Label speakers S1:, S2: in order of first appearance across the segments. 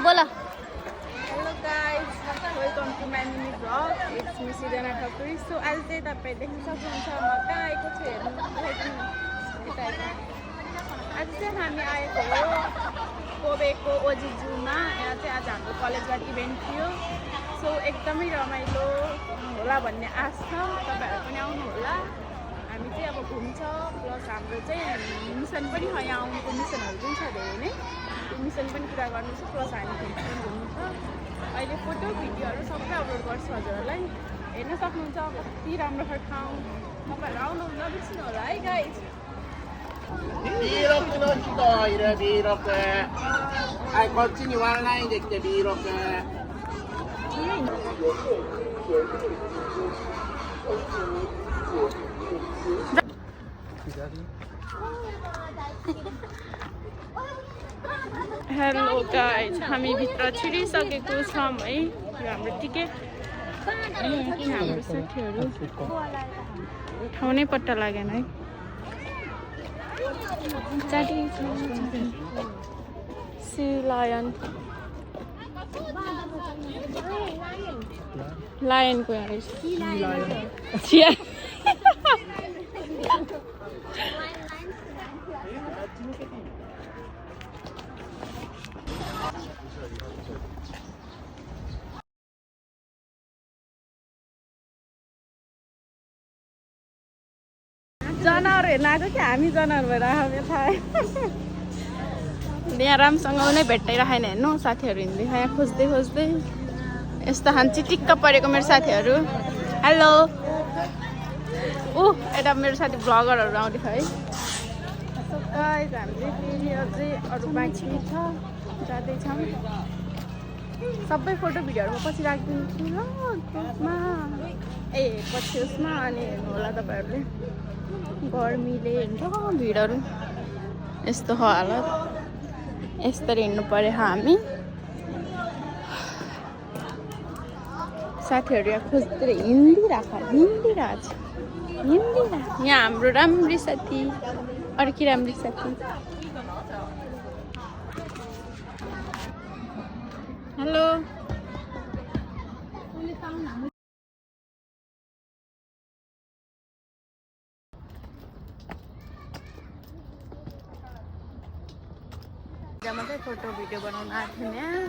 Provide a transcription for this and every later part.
S1: बोला।
S2: Hello guys, welcome to my mini vlog. It's me Srijana Thakuri. So आज चाहिँ तपाईँ देख्न सक्नुहुन्छ म कहाँ आएको छु हेर्नु यता यता। आज चाहिँ हामी आएको हो कोबेको ओजी जूमा। यहाँ चाहिँ आज हाम्रो कलेजबाट इभेन्ट थियो। सो एकदमै रमाइलो होला भन्ने आश छ, तपाईँहरू पनि आउनु होला। हामी चाहिँ अब घुम्छ, प्लस हाम्रो चाहिँ मिसन पनि छ, यहाँ आउनुको मिसनहरू पनि छ धेरै नै। त्यो मिसन पनि पुरा गर्नु छ, प्लस हामी घुम्नु छ। अहिले फोटो भिडियोहरू सबै अपलोड गर्छु हजुरहरूलाई, हेर्न सक्नुहुन्छ कति राम्रो छ ठाउँ। तपाईँहरू आउनु नबिर्सिनु होला है गाइज।
S3: 비록 끊어지다 이래 비록 아이 거친이 완라인 됐대 비록
S2: हेलो गाइज, हामी भित्र छिरिसकेको छौँ है। यो हाम्रो टिकट हाम्रो साथीहरू ठाउँ नै पत्ता लागेन है। सी लायन लायनको यहाँ रहेछ। जनावर हेर्न आएको कि हामी जनावर भएर आएको थाहा। यहाँ राम्रोसँग नै भेट्टाइराखेन हेर्नु, साथीहरू हिँड्दै यहाँ खोज्दै खोज्दै यस्तो हान्छ टिक्क परेको मेरो साथीहरू। हेलो यता मेरो साथी भ्लगरहरू आउँदैछ है। गाइस हामीले फेरि अझै अरू बाँकी छ, जाँदैछौँ। सबै फोटो भिडियोहरू म पछि राखिदिन्छु ल त्यसमा, पछि उसमा। अनि हेर्नु होला तपाईँहरूले, गर्मीले हुन्छ भिडहरू यस्तो हो हालत। यस्तरी हिँड्नु पऱ्यो हामी। साथीहरू यहाँ खोज्दै हिँडिरहेछ। यहाँ हाम्रो राम्री साथी, अर्की राम्री साथी। हेलो मात्रै फोटो भिडियो बनाउन आएको थिएँ यहाँ।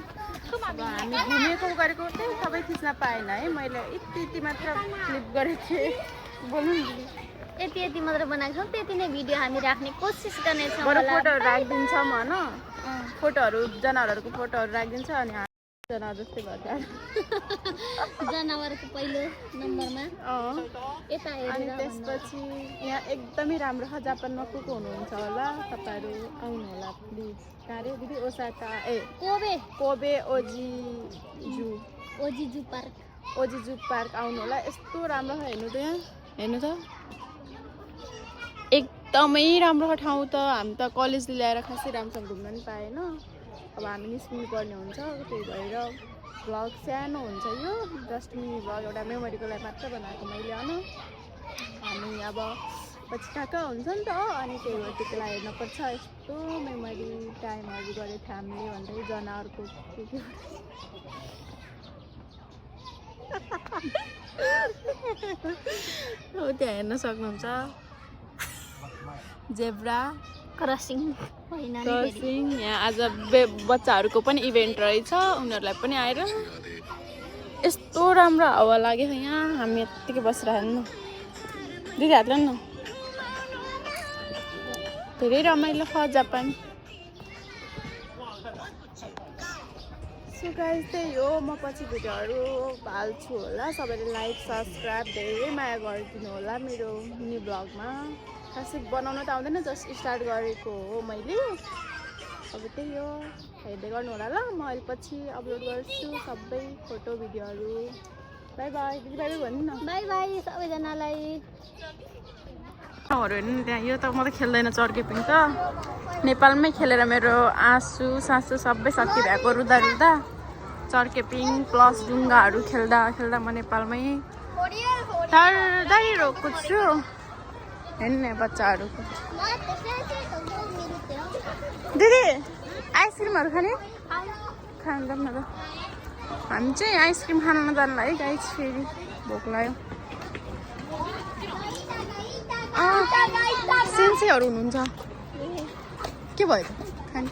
S2: अब हामी घुमेको गरेको चाहिँ सबै खिच्न पाएन है। मैले यति मात्र क्लिप गरेको थिएँ। बोल्नु नि,
S1: यति मात्र बनाएको छौँ, त्यति नै भिडियो हामी राख्ने कोसिस गर्नेछौँ।
S2: बरु फोटोहरू राखिदिन्छौँ होइन, फोटोहरू जनावरहरूको फोटोहरू राखिदिन्छ। अनि जनावर जस्तै भन्छ
S1: जनावरको पहिलो नम्बरमा यता
S2: अनि त्यसपछि यहाँ एकदमै राम्रो छ। जापानमा को हुनुहुन्छ होला, तपाईँहरू आउनु होला प्लिज। कहाँ रे दिदी? ओसाका कोबे ओजी जू पार्क आउनु होला। यस्तो राम्रो छ हेर्नु त, यहाँ हेर्नु त एकदमै राम्रो छ ठाउँ त। हामी त कलेजले ल्याएर खासै राम्रोसँग घुम्न नि पाएन। अब हामी निस्किनु पर्ने हुन्छ, त्यही भएर भ्लग सानो हुन्छ यो। जस्ट मिनी भ्लग एउटा मेमोरीको लागि मात्र बनाएको मैले होइन। हामी अब पछि कहाँ कहाँ हुन्छ नि त, अनि त्यही भएर त्यति बेला हेर्नुपर्छ। यस्तो मेमोरी टाइमहरू गरेको थियो हामीले भन्दै जनावरको के हो त्यहाँ हेर्न सक्नुहुन्छ। जेब्रा
S1: क्रसिङ
S2: यहाँ आज बच्चाहरूको पनि इभेन्ट रहेछ, उनीहरूलाई पनि आएर यस्तो राम्रो हावा लाग्यो यहाँ। हामी यत्तिकै बसेर हेर्नु, दिदी हात लाग्नु। धेरै रमाइलो छ जापान। सो गाइस त्यही हो, म पछि भिडियोहरू हाल्छु होला। सबैले लाइक सब्सक्राइब धेरै माया गरिदिनु होला मेरो मिनी ब्लगमा। खासै बनाउन त आउँदैन, जस्ट स्टार्ट गरेको हो मैले। अब त्यही हो, हेर्दै गर्नु होला ल। म अहिले पछि अपलोड गर्छु सबै फोटो भिडियोहरू। बाई बाई दिदी, बाई बाई भन्नु न।
S1: बाई बाई सबैजनालाई।
S2: ठाउँहरू हेर्नु त्यहाँ। यो त म त खेल्दैन चर्केपिङ त, नेपालमै खेलेर मेरो आँसु सासु सबै सकी भएको रुदा चर्केपिङ प्लस डुङ्गाहरू खेल्दा म नेपालमै टाढै रोएको छु। हेर्ने बच्चाहरूको दिदी आइसक्रिमहरू खाने खानु जाऊँ न त हामी चाहिँ आइसक्रिम खान जानु है गाइस फेरि भोक लाग्यो सेन्सेहरू हुनुहुन्छ के भयो त खाने